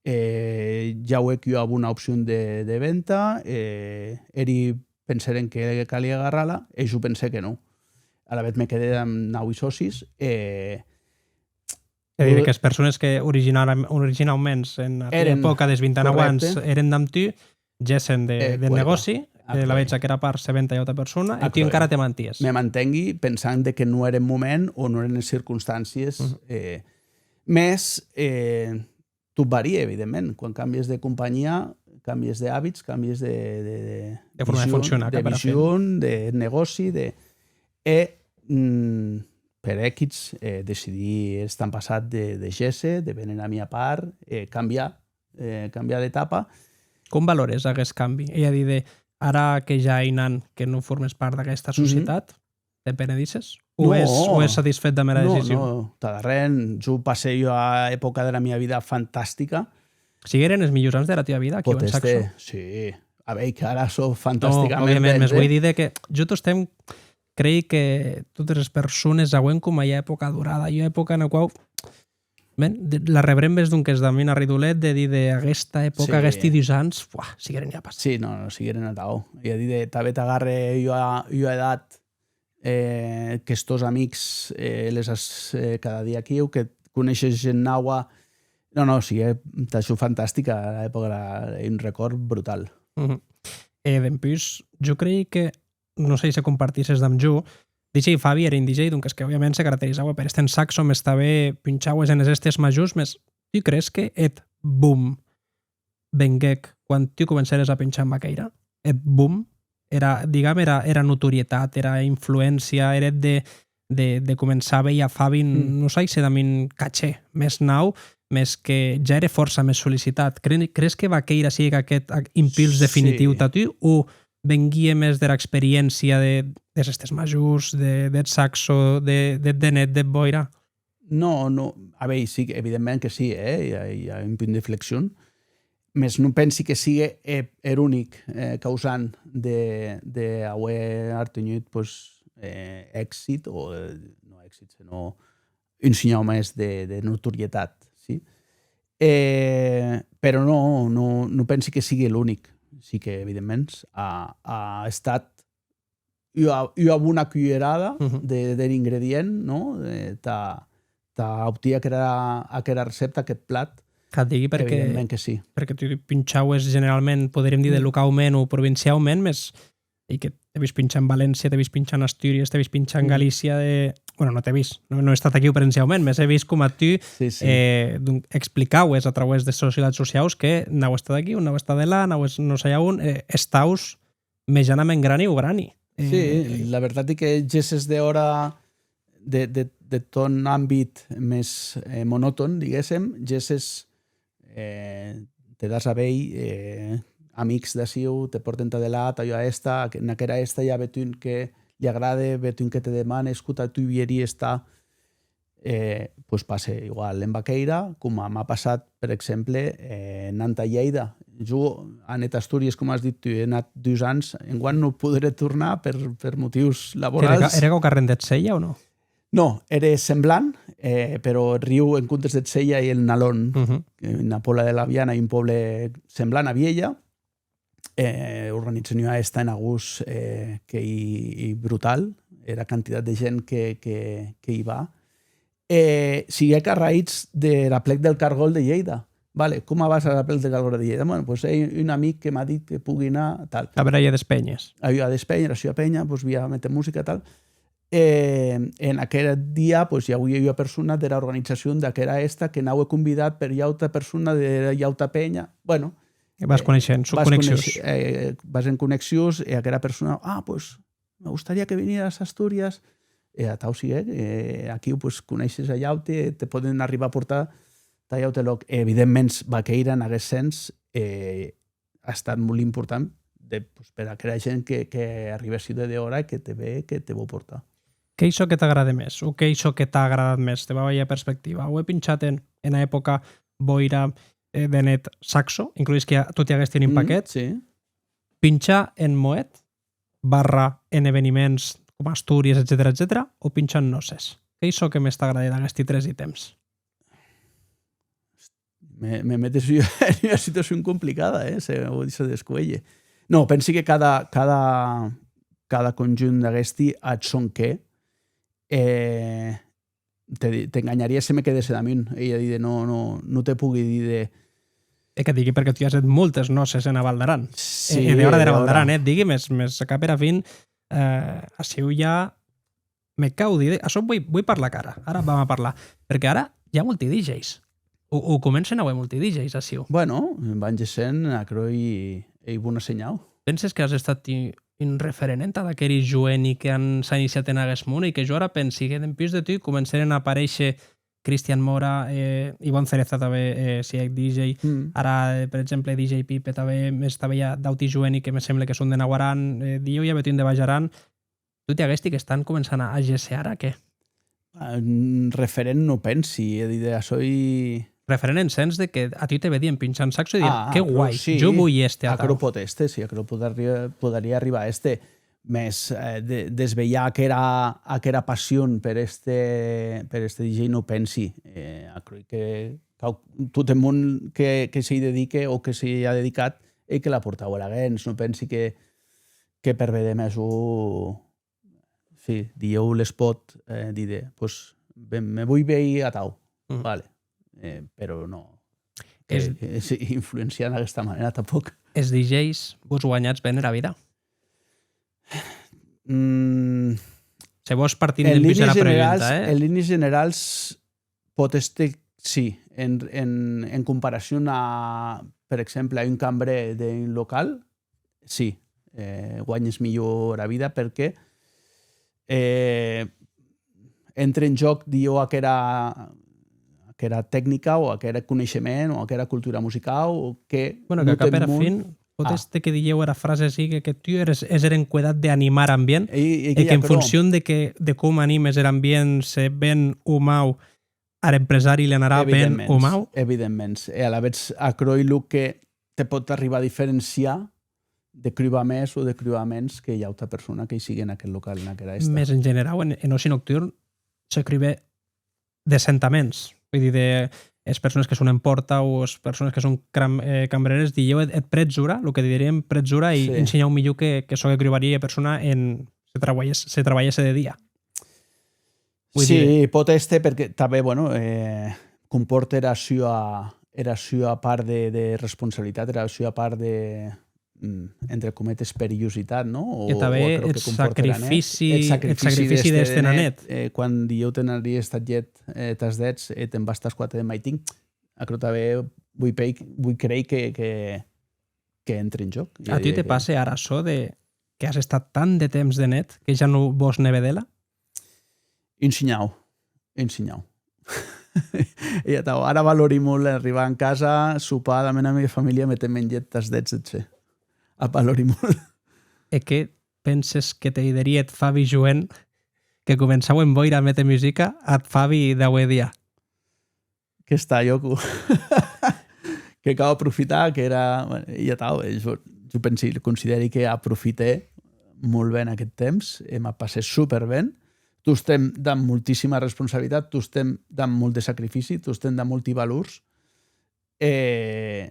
e i auec ua bona opcion de, de venta, e eri pensèren que calie agarrar-la, e jo pensè que non. Alavetz me quedè damb naui sòcis, e... E dire, eh, qu'es persones que originara-, originauments, en aquera epòca des vint-e-nau ans, corrècte, eren damb tu, gessen de, eh, deth negòci, eh, lavetz aquera part se ven tà ua auta persona, e tu encara te manties. Me mantengui pensant de que non ère eth moment o non eren es circonstàncies, eh, mès, eh, tot varie, evidentment. Quan càmbies de companhia, càmbies d'abits, càmbies de, de, de... De forma de vision, funcionar, de cap ara fin. Vision, de negòci, de... E, mm, per X, eh, decidí er estan passat de, de gésser, de véner a mia part, e cambiar, eh, cambiar d'etapa. Com valores aguest cambi? Ei a díder, ara que ja hè un an que non formes part d'aguesta societat, te penedisses? O ès, o ès satisfèt damb era decision? Non, non, tad arren. Jo passè ua epòca dera mia vida fantastica. Sigueren es milhors ans dera tua vida, aquiu en Saxo? Pòt èster, sí. A veir, que ara sò fantasticament... Non, òbviament, mès voi díder que jo tostemp crei que totes es persones auem coma ua epòca dorada, ua epòca ena quau, ben, de, la rebrembes, donques, damb un arridolet de díder, aguesta epòca, aguesti dus ans, buah, sigueren ua passada. Sí, non, non, sigueren atau. Ei a díder, tanben t'agarre ua, ua edat, eh, qu'es tòs amics, eh, les as, eh, cada dia aquiu, que coneishes gent naua. Non, non, siguec tà jo fantastica, era epòca, era, un recòrd brutal. E dempús, jo crei que, non sai se compartisses damb jo, D J Fabi ère un D J, donques, que òbviament se caracterizaue per èster en Saxo, mès tanben punchaues enes hèstes majors, mès tu crees que eth boom venguec quan tu comencères a punchar en Baqueira? Eth boom, era, digam, era, era notorietat, era influéncia, er hèt de, de, de començar a veir a Fabi, non sai se damb un cachè mès naut, mès que ja ère fòrça mès sollicitat. Cre-, crees que Baqueira siguec aqueth, ac-, impuls definitiu tà tu, o venguie mès dera experiéncia de, des hèstes majors, de, deth Saxo, de, deth Denet, deth Boira? Non, non. A veir, sí, evidentment que sí, eh? I a, i a un punt de flexion. Mès non pensi que sigue, eh, er unic, eh, causant de, de auer artenhut, pues, eh, èxit, o, eh, non èxit, senon un sinhau mès de, de notorietat, sí? Eh, però non, non, non pensi que sigue l'unic. Sí que, evidentment, a, a estat ua, ua bona culherada de, der ingredient, non? Eh, tà, tà obtier aquera, aquera recèpta, aqueth plat. Qu'ac digui perque, evidentment que sí, perque tu punchaues generalment, poderíem díder locaument o provinciaument, mès, ei que t'è vist punchar en València, t'è vist punchar en Astúries, t'è vist punchar en Galícia, eh, bueno, non t'è vist, non, non è estat aquiu presenciaument, mès è vist coma tu, sí, sí, eh, donc, explicaues a trauès des societats sociaus que n'au estat aquiu, n'au estat delà, n'au es-, non sai a on, eh, estaus mejanament grani o grani. Sí, eh, la vertat ei que gesses dehòra de, de, de ton àmbit mès, eh, monòton, diguéssem, gesses, eh, te das a veir, eh, amics d'aciu, te pòrten tà delà, tà ua hèsta, en aquera hèsta i a bèth un que li agrade, bèth un que te demane, escota, tu vieries tà, eh, pues passe igual en Baqueira, coma m'a passat, per exemple, eh, anant a Lleida. Jo, anèt a Astúries, coma as dit tu, è anat dus ans, enguan non poderè tornar per, per motius laborals. Ère, ère quauquarren deth Sella o non? Non, ère semblant, eh, però eth riu, en comptes deth Sella, ei el Nalón, que en la Pola de la Viana, ei un pòble semblant a Vielha, eh, organizen ua hèsta en agost, eh, qu'ei, ei brutal, era quantitat de gent que, que, que i va. Eh, siguec a raïtz der Aplec del Cargol de Lleida. Vale, coma vas ar Aplec del Cargol de Lleida? Bueno, pues, ei un amic que m'a dit que pogui anar, tal. A veir, a ua des penhes. A ua des penhes, era sua penha, pues, via méter musica, tal. E en aqueth dia, pues, i auie ua persona dera organizacion d'aquera hèsta que n'auie convidat per ua auta persona dera, ua auta penha. Bueno, e vas, eh, coneishent, son vas connexions. Coneish-, eh, vas en connexions, e aquera persona, "Ah, pues, me gustaría que vinieras a Asturias." E atau siguec, eh, aquiu, pues, coneishes a un aute, te pòden arribar a portar tà un aute lòc. E, evidentment, Baqueira, en aguest sens, eh, a estat molt important de, pues, per aquera gent que, que arribe aciu de dehòra e que te ve, que te vò portar. Qu'ei çò que t'agrade mès, o qu'ei çò que t'a agradat mès, de ua perspectiva? Auer pinchat en, ena epòca Boira, eh, Denet, Saxo, inclús que toti aguesti en un paquet, sí. Pinchar en Moet, barra en eveniments coma Astúries, etcetèra, etcetèra, o pinchar en nòces? Qu'ei çò que mès t'agrade d'aguesti tres ítems? Me, me metes en ua, en ua situacion complicada, eh, se, se descuelhe. Non, pensi que cada, cada, cada conjunt d'aguesti a eth sòn qué, E te di-, t'enganharia se me quedèsse damunt. Ei a díder, non, non, non te pogui díder. E que digui perque tu as hèt moltes nòces ena Val d'Aran. Sí, e, e dehòra dera Val d'Aran, eh? Digui, mès, mès cap era fin, eh, aciu ja me cau díder, açò voi, voi parlar ara, ara vam a parlar, perque ara i a molti D Js. O, o comencen a auer molti D Js aciu. Bueno, van gessent, aquerò ei, ei bona senhau. Penses qu'as estat i-, un referent entad aqueri joeni que an, s'an iniciat en aguest mon, e que jo ara pensi que dempús de tu comencèren a aparéisher Cristian Mora, eh, Iván Cereza tanben, eh, siguec D J, mm, ara, eh, per exemple, D J Pipe tanben, mès tanben i a d'auti joeni que me semble que son de Naut Aran, eh, dilhèu i a bèth un de Baish Aran, toti aguesti qu'estan començant a, a gésser ara, qué? Ah, mm, referent non pensi, e díder, açò ei... Referent en sens de que a tu te vedien pinchant saxo e dien, ah, que aquerò guai, sí, jo voi èster atau. Aquerò pòt èster, sí, aquerò podaria, podaria arribar a èster, mès, eh, de, desvelhar aquera, aquera passion per èster, per èster D J non pensi. Eh, aquerò que cau, tot eth mon que, que s'i dedique o que s'i a dedicat e que l'a portau a laguens, non pensi que, que per be de mès o, sí, dilhèu les pòt, eh, díder, pues, ben, me voi veir atau. Mm. Vale. Eh, però non. Que, es, eh, sí, influenciar d'aguesta manèra tanpòc. Es D Js vos guanhatz ben era vida? Mm. Se vòs partim dempús era pregunta, eh? En línies generals, pòt èster, sí, en, en, en comparacion a, per exemple, a un cambrèr d'un local, sí, eh, guanhes milhor era vida perque, eh, entre en jòc, dilhèu, aquera, aquera tecnica o aquera coneishement o aquera cultura musicau que... Bueno, que non cap era fin pòt èster que dilhèu era frase sigue que tu eres, ès er encuedat d'animar ambient, e, e que en foncion de que, de com animes er ambient, se ben o mau, ar empresari li anarà ben o mau? Evidentments, evidentments. E alavetz, aquerò ei lo que te pòt arribar a diferenciar de crubar mès o de crubar mens que ua auta persona que i sigue en aqueth local, en aquera hèsta. Mès en generau, en, en oci nocturn, se crube decentaments. Voi díder, es persones que son en pòrta o es persones que son cram-, eh, cambrères, dilhèu eth, eth prètz ora, lo que diríem prètz ora, ei, sí, un shinhau milhor que, que çò que crubarie ua persona en, se trabalhès-, se trabalhèsse de dia. Voi díder. Sí, pòt èster, perque tanben, bueno, eh, compòrte era sua, era sua part de, de responsabilitat, era sua part de, mm, entre cometes, perilhositat, non? O, e tanben o aquerò que comporte era net. Eth sacrifici, eth sacrifici d'èster ena net, eh, quan dilhèu te n'anaries tath lhet, eh, tàs dètz e te'n vas tàs quate de maitin. Aquerò tanben voi pei-, voi creir que, que, que entre en jòc. A tu te passe ara açò de que as estat tant de temps de net que ja non vòs ne veder-la? Un shinhau, un shinhau. E atau, ara valori molt arribar en casa, sopar damb era mia familha, meter-me en lhet tàs dètz, etcetèra. Ac valori molt. E qué penses que te diderie eth Fabi joen que començaue en bòira a méter musica ath Fabi d'aué dia? Qu'està lhòco. Que cau aprofitar, qu'èra, bueno, e atau, eh, jo, jo pensi, considèri que aprofitè molt ben aqueth temps, e m'ac passè super ben, tostemp damb moltíssima responsabilitat, tostemp damb molt de sacrifici, tostemp damb molti valors, e,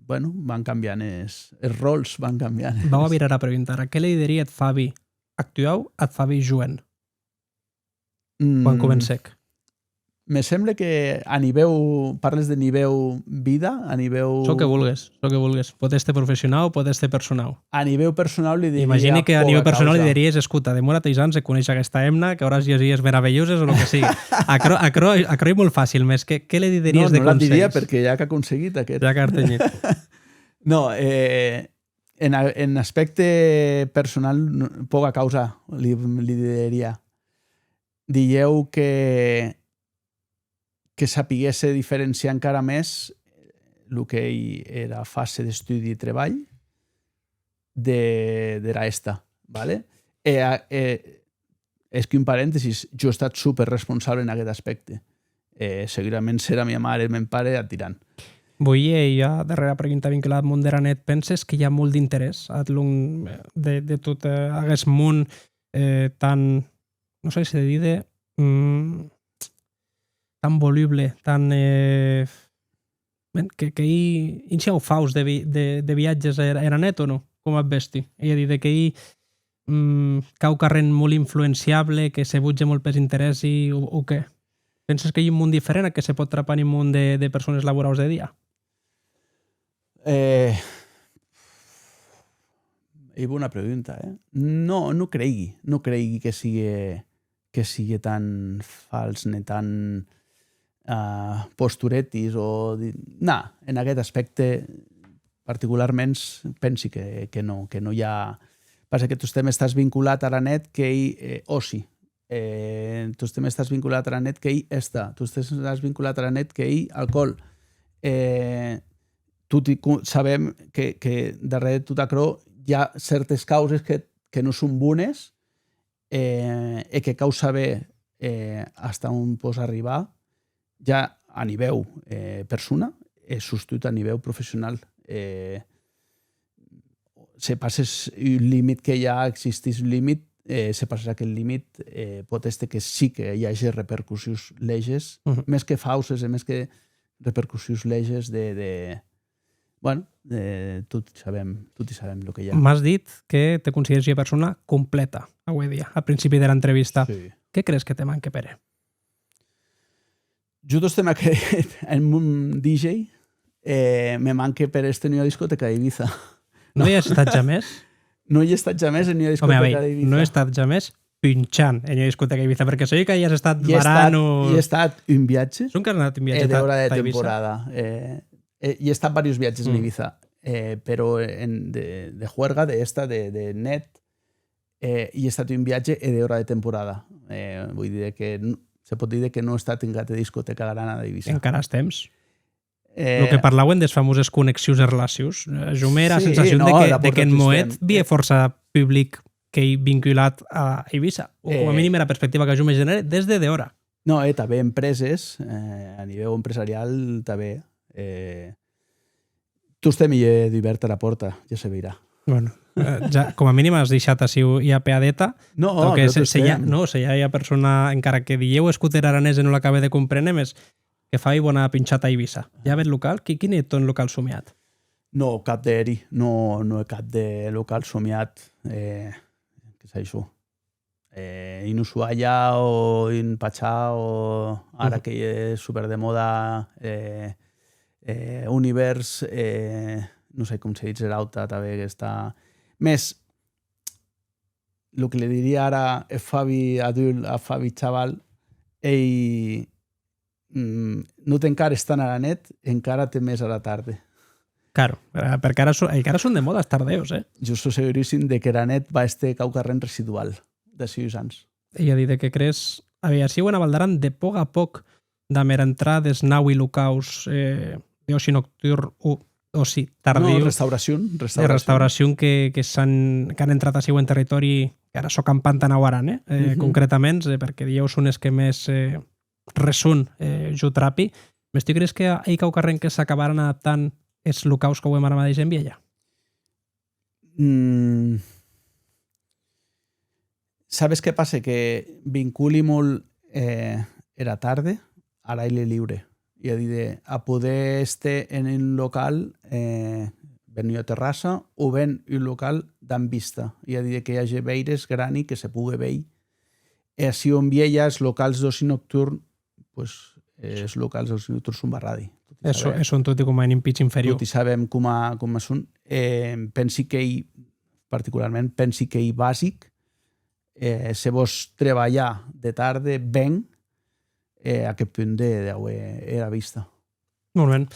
bueno, van cambiant es, es ròls, van cambiant. Vau a virar a preguntar, qué li diderie eth Fabi actuau ath Fabi joen? Quan comencèc? Me semble que a nivèu, parles de nivèu vida, a nivèu... Çò que vulgues, çò que vulgues. Pòt èster professionau, pòt èster personau. A nivèu personau li diria... Imagini que a nivèu personau li dideries, escota, demora tres ans e coneish aguesta hemna, que auràs ues hilhes meravelhoses o lo que sigue. Aquerò, aquerò, aquerò ei molt facil, mès qué, qué li dideries de conselhs? Non, non l'ac diria perque ja ac a conseguit aqueth. Ja ac a artenhut. Non, eh, en a-, en aspècte personal, no, pòga causa li, li dideria. Dilhèu que, que sapiguesse diferenciar encara mès lo qu'ei era fase d'estudi e trebalh de, dera hèsta, vale? E a, e, hèsqui un parèntesis, jo è estat super responsable en aguest aspècte. E segurament s'era mia mare e mèn pare ac diràn. Voi, eh, ua darrèra pregunta vinculada ath mon dera net. Penses que i a molt d'interès ath long, eh, de, de tot, eh, aguest mon, eh, tan, non sai se díder, mm, tan voluble, tan, eh, ben, que, qu'ei un shinhau faus de vi-, de, de viatges era, era net, o non? Com ac ves tu? Ei a díder, qu'ei mm, quauquarren molt influenciable, que se botge molt pes interèssi, o, o qué? Penses qu'ei un mond diferent a que se pòt trapar en un mond de, de persones laboraus de dia? Eh, ei bona pregunta, eh? No, no creigui, no creigui que sigue, que sigue tan fals ne tan, eh, posturetis o di-, na, en aguest aspècte particularments pensi que, que no, que no i a... Passa que tostemp estàs vinculat ara net qu'ei, eh, òci. Eh, tostemp estàs vinculat ara net qu'ei hèsta. Tostemp estàs vinculat ara net qu'ei alcoòl. Eh, toti co-, sabem que, que darrèr de tot aquerò i a cèrtes causes que, que non son bones, eh, e que cau saber, eh, hasta on pòs arribar, ja a nivèu, eh, persona e sustot a nivèu professional. Eh, se passes un limit que ja existís un limit, eh, se passes aqueth limit, eh, pòt èster que sí que i age repercussions lèges, Mhm. mès que fauses e mès que repercussions lèges de, de, bueno, eh, toti sabem, toti sabem lo que i a. M'as dit que te considères ua persona complèta, aué dia, a principi dera entrevista. Sí. Qué crees que te manque, Pere? Jo tostemp ac è dit, en mon D J, eh, me manque per èster en ua discotèca d'Ibiza. Non i as estat jamès? Non i è estat jamès en ua Home, a discotèca veir, d'Ibiza. Non è estat jamès punchant en ua discotèca d'Ibiza, perque soi que i as estat... I è estat, varano. I è estat un viatge. Sonque as anat un viatge e ta-, dehòra de ta Eivissa? Temporada. Eh, eh, i è estat varios viatges en Mm. Ibiza, eh, però en, de, de juerga, de hèsta, de, de net, eh, i è estat un viatge e dehòra de temporada. Eh, voi díder que n-, se pòt díder que non è estat en cap de discotèca grana d'Eivissa. Encara as temps. Eh, Lo que parlauen des famoses connexions e relacions. Eh, jo m'èra Sí, sensacion no, de que, la de que en porta Moet tostemp. Vie Eh. fòrça public qu'ei vinculat a Eivissa, o coma Eh. minim era perspectiva que jo me genère des de dehòra. No, e tanben empreses, eh, a nivèu empresarial, tanben, eh, tostemp i è dubèrta era pòrta, ja se veirà. Bueno, eh, ja, coma minim as deishat aciu ua peadeta. No, Tanque però se, se i a, tostemp. No, se i a ua persona, encara que dilhèu escote er aranés e non l'acabe de compréner, mès que fai bona punchata a Eivissa. Ja bèth local? Qui, quin ei eth tòn local somiat? No, cap d'eri. No, no è cap de local somiat. Eh, que sai jo. Eh, un Ushuaia o un Pachá o ara Mhm. que ei super de moda, eh, eh, Univers, eh, non sai com se ditz er aute, tanben que està... Mès, lo que li diria ara eth Fabi adult a Fabi chaval, ei, mm, non t'encares tant ara net, encara't mès ara tarde. Claro, eh, perque ara so-, encara son de moda es tardeos, eh? Jo sò seguríssim de qu'era net va èster quauquarren residual d'ací uns ans. Ei a díder, que crees, a veir, aciu ena Val d'Aran, de pòc a pòc, damb era entrada des naui locaus, eh, d'òci nocturn o òci tardiu. No, restauracion, de restauracion. Restauracion que, que s'an, qu'an entrat aciu en territòri, qu'ara sò campant tà Naut Aran, eh, eh, Mhm. concretaments, eh, perque dilhèu son es que mès, eh, resson, eh, jo trapi. Mès tu crees que ei quauquarren que s'acabaràn adaptant es locaus qu'auem ara madeish en Vielha? Mm. Sabes qué passe? Que vinculi molt, eh, era tarde ar aire liure. Ei a díder, a poder èster en un local, eh, ben ua terrassa o ben un local damb vista. Ei a díder, que i age veires grani, que se pogue veir. E aciu en Vielha es locals d'òci nocturn, pues, eh, es locals d'òci nocturn son barradi. Toti E so-, sabem. E son toti coma en un pitch inferior. Toti sabem coma, coma son. Eh, pensi qu'ei, particularment, pensi qu'ei basic, eh, se vòs trebalhar de tarde ben, eh, aqueth punt de, d'auer era vista. Molt ben.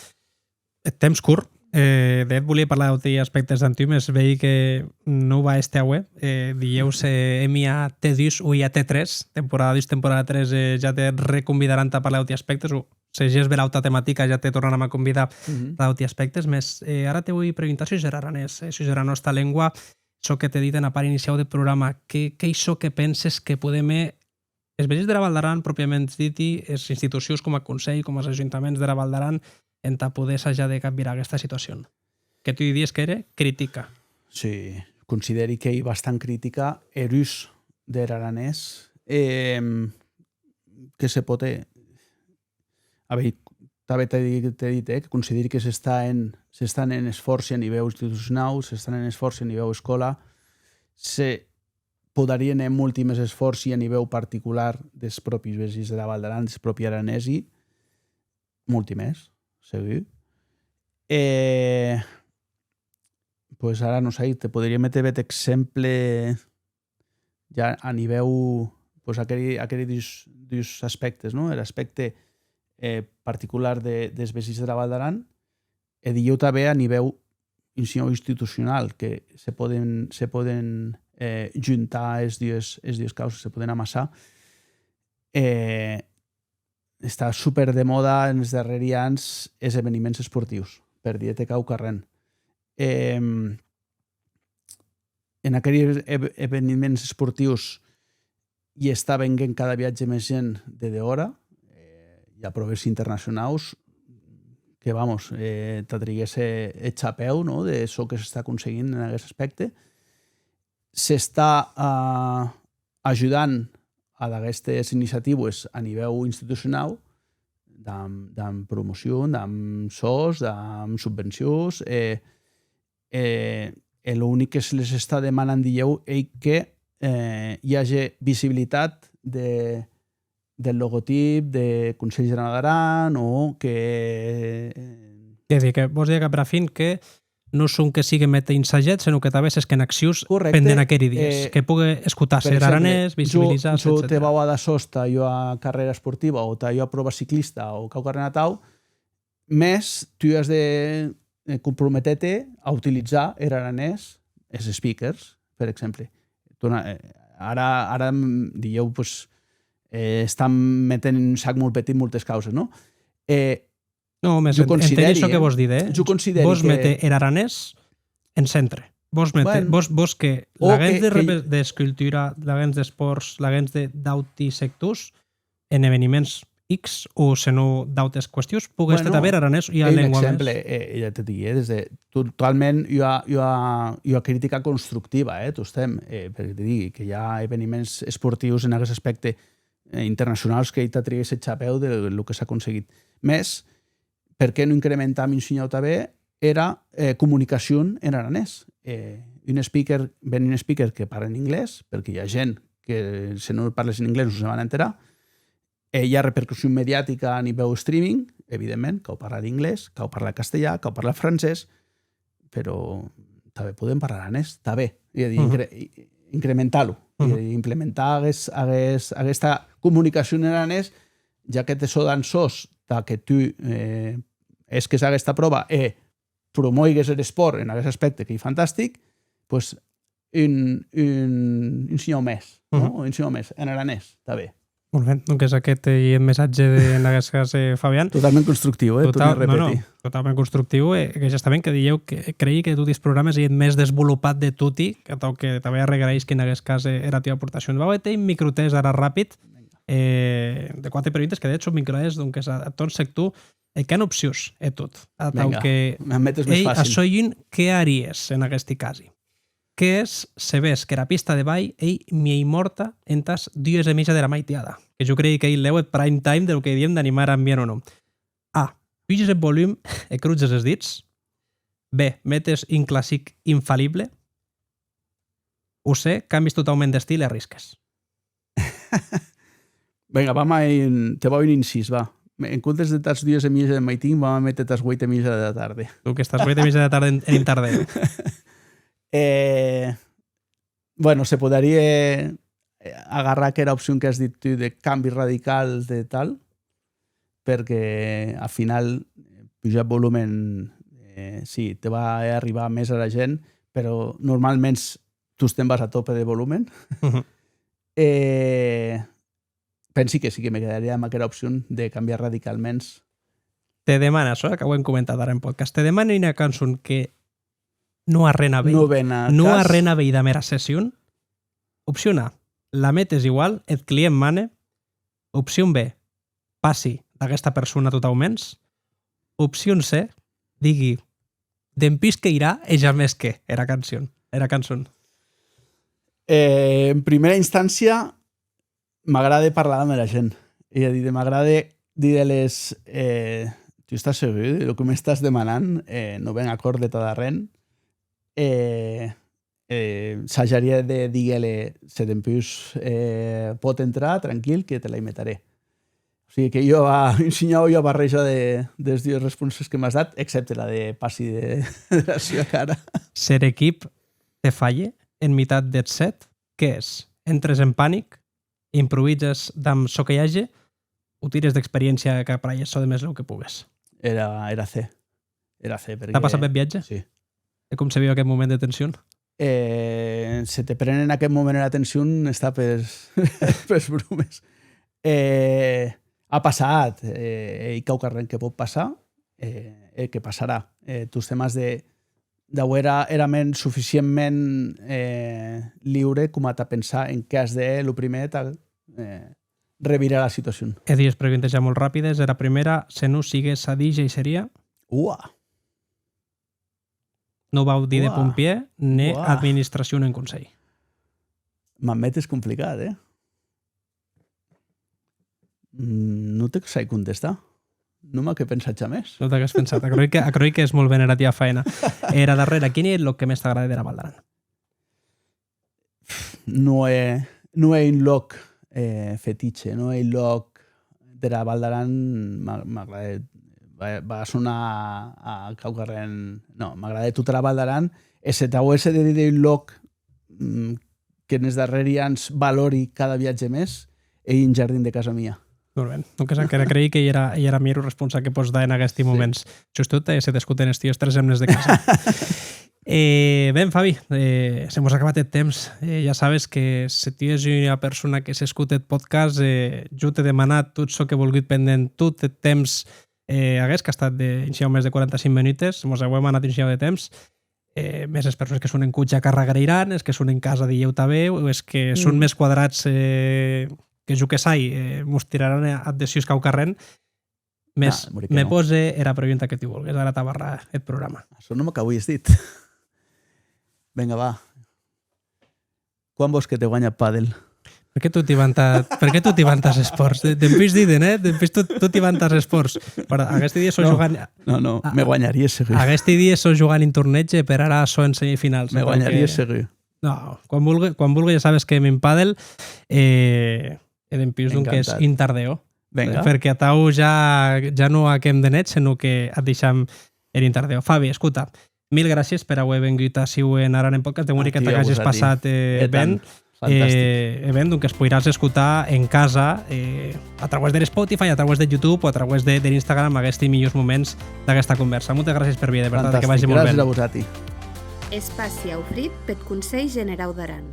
Eth temps cor. Eh, de hèt, volia parlar d'auti aspèctes damb tu, mès vei que non va èster aué. Eh, dilhèu se hèm ua T dus o ua T tres, temporada dus, temporada tres, eh, ja te reconvidaram tà parlar d'auti aspèctes, o se ges bèra auta tematica, ja te tornaram a convidar Mhm. tà d'auti aspèctes. Mès, eh, ara te voi preguntar sus er aranés, eh, sus era nòsta lengua, çò que t'è dit ena part iniciau deth programa. Qué, qué ei çò que penses que podem hèr es vesins dera Val d'Aran, pròpiaments diti, es institucions coma Conselh, coma es ajuntaments dera Val d'Aran, entà poder sajar de capvirar aguesta situacion? Que tu didies qu'ère critica. Sí, considèri qu'ei bastant critica er us der aranés. E, que se pòt hèr, a veir, tanben t'è dit, t'è dit, eh, que considèri que s'està en, s'està en esfòrci a nivèu institucionau, s'està en esfòrci a nivèu escòla, se podarien hèr molti mès esfòrci a nivèu particular des pròpis vesins dera Val d'Aran, des pròpi aranesi, molti mès, segur. E, pues, ara non sai, te poderia méter bèth exemple ja a nivèu, pues, aqueri, aqueri dus, dus aspèctes, non? Er aspècte, eh, particular de, des vesins dera Val d'Aran, e dilhèu tanben a nivèu, un shinhau institucional, que se pòden, se pòden, eh, juntar es dues, es dues causes, se pòden amassar. E està super de mòda enes darrèri ans es eveniments esportius, per díder-te quauquarren. Em, en aqueri ev-, eveniments esportius i està venguent cada viatge mès gent de dehòra, eh, i a pròves internacionaus que, vamos, eh, t'atriguesse eth chapèu, no?, de çò que s'està aconseguint en aguest aspècte. S'està, eh, ajudant ad aguestes iniciatiues a nivèu institucionau, damb, damb promocion, damb sòs, damb subvencions, e, e, e lo unic que se les està demanant dilhèu ei que, eh, i age visibilitat de, del logotip de Conselh Generau d'Aran o que, eh, Que dir que, vos dir que, per a fin, que non sonque sigue méter un sagèth, senon que tanben sesquen accions. Corrècte. Pendent aqueri dies, eh, que pogue escotar-se er aranés, visibilizar-se, etcetèra. Per exemple, jo, jo te vau a dar sòs tà ua carrèra esportiva o tà ua pròva ciclista o quauquarren atau, mès tu as de, eh, comprometer-te a utilizar er aranés, es speakers, per exemple. Dona, eh, ara, ara, mm, dilhèu, pues, eh, estam metent en un sac molt petit moltes causes, non? Eh, Non, mès jo en-, enteni considèri, çò que, eh, vos dide, eh? Jo considèri vos que mete er aranés en centre. Vos mete, bueno, vos, vos que o laguens que, de que repe-, d'escultura, laguens d'espòrts, laguens de, d'auti sectors, en eveniments X o, se non, d'autes qüestions, pogue èster, bueno, tanben aranés ua lengua mès. Un exemple, eh, ja te digui, eh, des de totalment ua, ua, ua critica constructiva, eh, tostemp, eh, perque te digui que i a eveniments esportius en aguest aspècte, eh, internacionaus qu'ei tà trèir eth chapèu de lo que s'a aconseguit. Mès, per qué non incrementam un shinhau tanben era, eh, comunicacion en aranés? Eh, un speaker, ven un speaker que parle en inglés, perque i a gent que, se non parles en inglés, non se van a enterar, e i a repercussion mediatica a nivèu streaming, evidentment, cau parlar inglés, cau parlar castelhan, cau parlar francés, però tanben podem parlar aranés, tanben. Ei a dir, mhm, incre-, i-, incrementar-lo, ei a dir, mhm, implementar aguest, aguest, aguesta comunicacion en aranés, ja que te sò dant sòs tà que tu, eh, hèsques aguesta pròva e promoigues er espòrt en aguest aspècte, qu'ei fantastic, pues, un, un, un shinhau mès, non? Mhm. Un shinhau mès, en aranés, tanben. Molt ben, donques aqueth ei eth messatge de, en aguest cas, eh, Fabian. Totalment constructiu, eh? Total, torni a repetir. No, no, totalment constructiu, e que justament que dilhèu que, creigui que de toti es programes ei eth mès desvolopat de toti, atau que tanben arregraïsqui en aguest cas, eh, era tua aportacion. Vau a hèr un microtest ara rapid, eh, de quate preguntes, que de hèt son microtest, donques, a, a tòn sector, e qu'an opcions e tot. Atau que... Venga, me'n metes mès facil. Ei, açò ei un qué haries en aguesti casi. Qué hès se ves qu'era pista de balh ei miei mòrta entàs dues e mieja dera maitiada? Que jo crei qu'ei lèu eth prime time de lo que diem d'animar er ambient o non. A, puges eth volum e crotges es dits. B, metes un classic infalible. O C, cambies totaument d'estil e arrisques. Venga, vam a un, te vau un incís, va. En comptes de tàs dues e mieja de maitin, vam a méter tàs ueit e mieja de la tarde. Donques tàs ueit e mieja de la tarde en, en un tarde. Eh, bueno, se podarie, eh, agarrar aquera opcion qu'as dit tu de cambi radical de tal, perque, ath final, eh, pujar volumen, eh, sí, te va a arribar mès a la gent, però normalments tostemp vas a tope de volumen. Mhm. E pensi que sí que me quedaria amb aquera opcion de cambiar radicalments. Te demana, açò qu'auem comentat ara en podcast, te demana ua cançon que non a arren a veir, non a arren a veir damb era session. Opcion A, la metes igual, eth client mane. Opcion B, passi d'aguesta persona totauments. Opcion C, digui, dempús que irà e jamès que, era cancion, era cançon. Eh, en primera instància, m'agrade parlar damb era gent. Ei a díder, m'agrade díder-les, eh, tu estàs segur de lo que m'estàs demanant? Eh, non ven acòrd de tad arren. Eh, eh, sajaria de díguer-le, se dempús, eh, pòt entrar, tranquil, que te la i metarè. O sigui que jo a, un shinhau ua barreja de, des dues responses que m'as dat, excepte la de passi de, de la sua cara. Se er equip te falhe en mitat deth set, qué hès? Entres en panic, improvises damb çò que i age, o tires d'experiéncia cap ara eth çò de mès lèu que pugues? Era, era C. Era C, perque... T'a passat bèth viatge? Sí. E com se viu aqueth moment de tension? Eh, se te prenen aqueth moment era tension, està pes, pes bromes. Eh, a passat, eh, ei quauquarren que pòt passar, eh, e que passarà. Eh, tostemp as de, d'auer era, era ment suficientment, eh, liure coma tà pensar en qué as de hèr lo prumèr, tà, eh, revirar la situacion. E dues preguntes ja molt ràpides. Era prumèra, se non sigues a D J, seria? Ua! Non vau díder... Ua! Pompièr, ne... Ua! Administracion en conselh. Me'n metes complicat, eh? Mm, non te sai contestar. Non m'ac è pensat jamès. Non t'ac as pensat. Aquerò ei que, aquerò ei qu'es molt ben era tia faena. Era darrèra, quin ei eth lòc que mès t'agrade dera Val d'Aran? Non è, non è un lòc, eh, fetiche, non è un lòc dera Val d'Aran, m'a-, m'agrade, va, va sonar a, a quauquarren, non, m'agrade tota era Val d'Aran, e se t'auesse de díder un lòc, mm, qu'enes darrèri ans valori cada viatge mès, ei un jardin de casa mia. Molt ben. Donques, encara crei que ei era, ei era milhor responsa que pòs dar en aguesti moments. Sí. Sustot, eh, se t'escoten es tues tres hemnes de casa. Eh, ben, Fabi, eh, se mos a acabat eth temps. Eh, ja sabes que se tu ès ua persona que s'escote eth podcast, eh, jo t'è demanat tot çò qu'è volgut pendent tot eth temps, eh, aguest, qu'a estat de, un shinhau mès de quaranta-cinc menutes, mos auem anat un shinhau de temps. Eh, mès es persones que son en coche a carrèr agrairàn, es que son en casa dilhèu tanben, o es que son mès quadrats, eh, que jo que sai, eh, mos tiraràn a, ath dessús quauquarren. Mès me pòse era pregunta que tu volgues, ara tà barrar eth programa. Açò non m'ac auies dit. Venga, va. Quan vòs que te guanhe ath pàdel? Per qué toti van tà, per qué toti van tàs espòrts? De-, dempús diden, eh? Dempús tot, toti van tàs espòrts. Però aguesti dies sò jogant... Non, non, me guanharies segur. Aguesti dies sò jogant un torneg e per ara sò en semifinals. Me guanharies segur. Non, quan vulgue, quan vulgue ja sabes que hèm un pàdel, eh, e dempús, donques, un tardeo. Venga. Perque atau ja, ja non ac hèm de net, senon que ac deisham er un tardeo. Fabi, escota, mil gràcies per auer vengut aciu en Aran en Podcast. Demori que t'ac ages passat, eh, ben. Fantàstic. Eh, e ben, donques, poiràs escotar en casa, eh, a trauès der Spotify, a trauès de YouTube o a trauès de, der Instagram, aguesti milhors moments d'aguesta convèrsa. Moltes gràcies per vier, de vertat, que vagi molt ben. Fantàstic. Gràcies a vosati. Espaci aufrit peth Conselh Generau d'Aran.